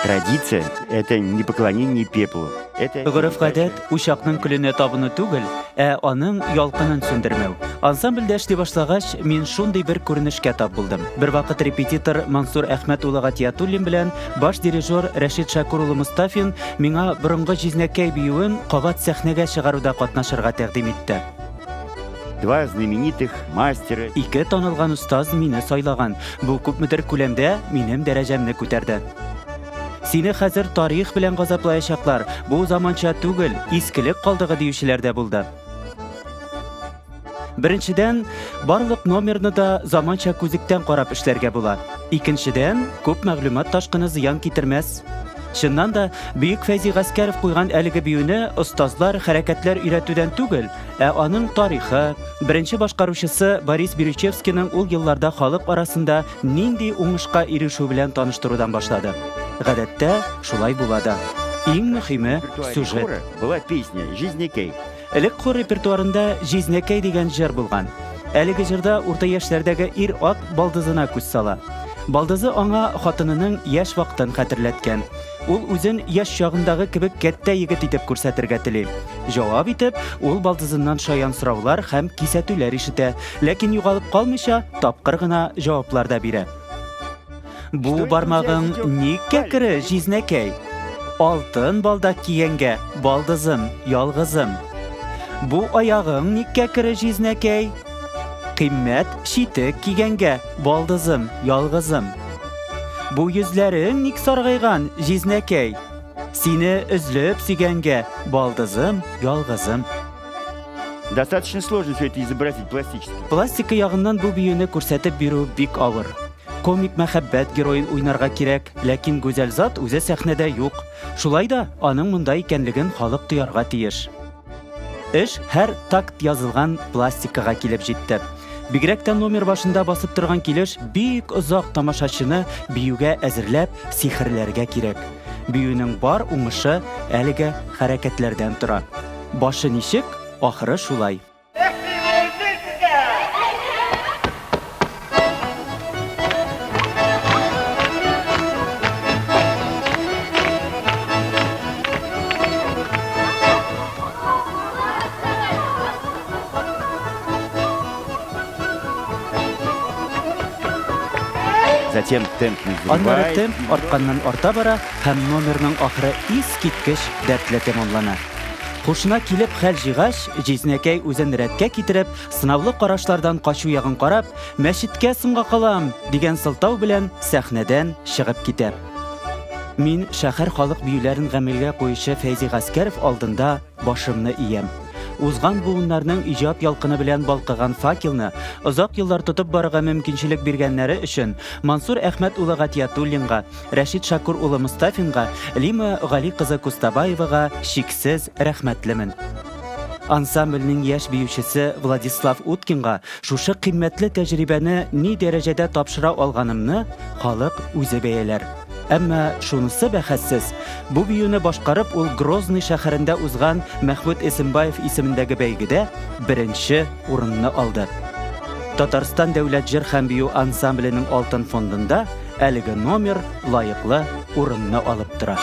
Традиция – это не поклонение пеплу. Это Гореф-гадәт учакның көленә табыну түгел, ә аның ялкынын сүндермәү. Ансамбльдә эшли башлагач, мин шундый бер күренешкә тап булдым. Бервакыт репетитор Мансур Әхмәт улы Гатиятуллин белән баш дирижер Рәшит Шәкүр улы Мостафин миңа борынгы Җизнәкәй биюен кабат сәхнәгә чыгаруда катнашырга тәкъдим итте. Два знаменитых мастера. Ике танылган остаз мине сайлаган. Бу күпмедер күләмдә минем дәрәҗәмне күтәрде. Сине хәзер тарих белән газаплаячаклар, бу заманча түгел, искелек калдыгы диючеләр дә булды. Беренчедән, барлык номерны да заманча күзлектән карап эшләргә була. Икенчедән, күп мәгълүмат ташкыны зыян китермәс. Чыннан да, бөек Фәйзи Гаскәров куйган әлеге биюне остазлар хәрәкәтләр өйрәтүдән түгел, ә аның тарихы, беренче башкаручысы Борис Бирючевскийның ул елларда халык арасында нинди уңышка ирешүе белән таныштырудан башлады. Гадәттә, шулай була да. Иң мөһиме, сюжет. Была песня «Жизнекей». Элек хор репертуарында Җизнәкәй дигән җыр булган. Әлеге җырда урта яшьләрдәге ир-ат балдызына күз сала. Балдызы аңа хатынының яшь вакытын хәтерләткән. Ул үзен яшь чагындагы кебек кәттә егет итеп күрсәтергә тели. Җавап итеп, ул балдызыннан шаян сораулар һәм кисәтүләр ишетә, ләкин югалып калмыйча, тапкыр гына җаваплар да бирә. Бу бармагың ник кәкре, җизнәкәй? Алтын балдак кигәнгә, балдызым, ялгызым. Бу аягың ник кәкре, җизнәкәй? Кыйммәт читек кигәнгә, балдызым, ялгызым. Бу йөзләрең ник саргайган, җизнәкәй? Сине өзлеп сөйгәнгә, балдызым, ялгызым. Достаточно сложно все это изобразить пластически. Пластика ягыннан бу биюне күрсәтеп бирү бик авыр. Комик мәхәббәт героен уйнарга кирәк, ләкин гүзәл зат үзе сәхнәдә юк. Шулай да аның монда икәнлеген халык тоярга тиеш. Эш һәр такт язылган пластикага килеп җитте. Бигрәк тә номер башында басып торган килеш бик озак тамашачыны биюгә әзерләп, сихерләргә кирәк. Биюнең бар уңышы әлеге хәрәкәтләрдән тора. Башы ничек, ахыры шулай. Затем темп Аннары темп артканнан арта бара һәм номерның ахыры искиткеч дәртле тәмамлана. Һушына килеп хәл җыйгач, җизнәкәй үзен рәткә китереп, сынаулы карашлардан качу ягын карап, мәчеткә соңга калам, дигән сылтау белән сәхнәдән чыгып китә. Мин шәһәр халык биюләрен гамәлгә куючы Фәйзи Гаскәров алдында башымны иям. Узган буыннарның иҗат ялкыны белән балкыган факелны озак еллар тотып барырга мөмкинчелек биргәннәре өчен Мансур Әхмәт улы Гатиятуллинга, Рәшит Шакур улы Мостафинга, Лима Гали кызы Кустабаевага чиксез рәхмәтлемен. Ансамбльнең яшь биючесе Владислав Уткинга шушы кыйммәтле тәҗрибәне ни дәрәҗәдә тапшыра алганымны халык үзе бәяләр. Әмма шунысы бәхәссез, бу биюне башкарып ул Грозный шәһәрендә узган Мәхмүт Эсембаев исемендәге бәйгедә беренче урынны алды. Татарстан дәүләт җыр һәм бию ансамбленең алтын фондында әлеге номер лаеклы урынны алып тора.